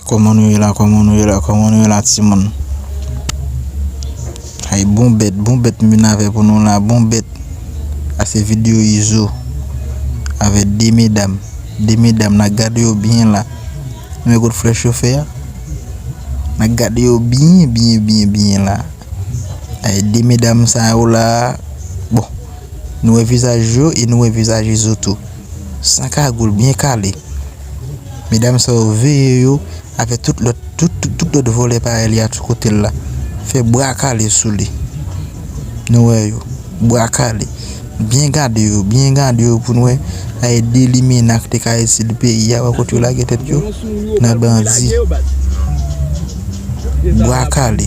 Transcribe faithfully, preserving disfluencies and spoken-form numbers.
Kòman nou ye la, kòman nou ye la, kòman nou ye la, timoun? Ay, bon bèt, bon bèt m vin avè pou nou la, bon bèt. A se videyo Izo avè de medam. De medam, n a gade yo byen la. Nou wè kot flèch yo fè a? N a gade yo byen, byen, byen, byen la. Ay, de medam sa yo la, bon, nou wè vizaj yo e nou wè vizaj Izo tou. San kagoul, byen kale. Medam sa yo veye yo avè tout lòt, tout, tout, tout lòt vòlè parèy li a tout kote l la. Fè bra kale sou li. Nou wè yo. Bra kale. Byen gade yo, byen gade yo pou n wè. Ay, de limena ki te ka itil peyi a, wè kot yo lage tèt yo. Nan bandi. Bra kale.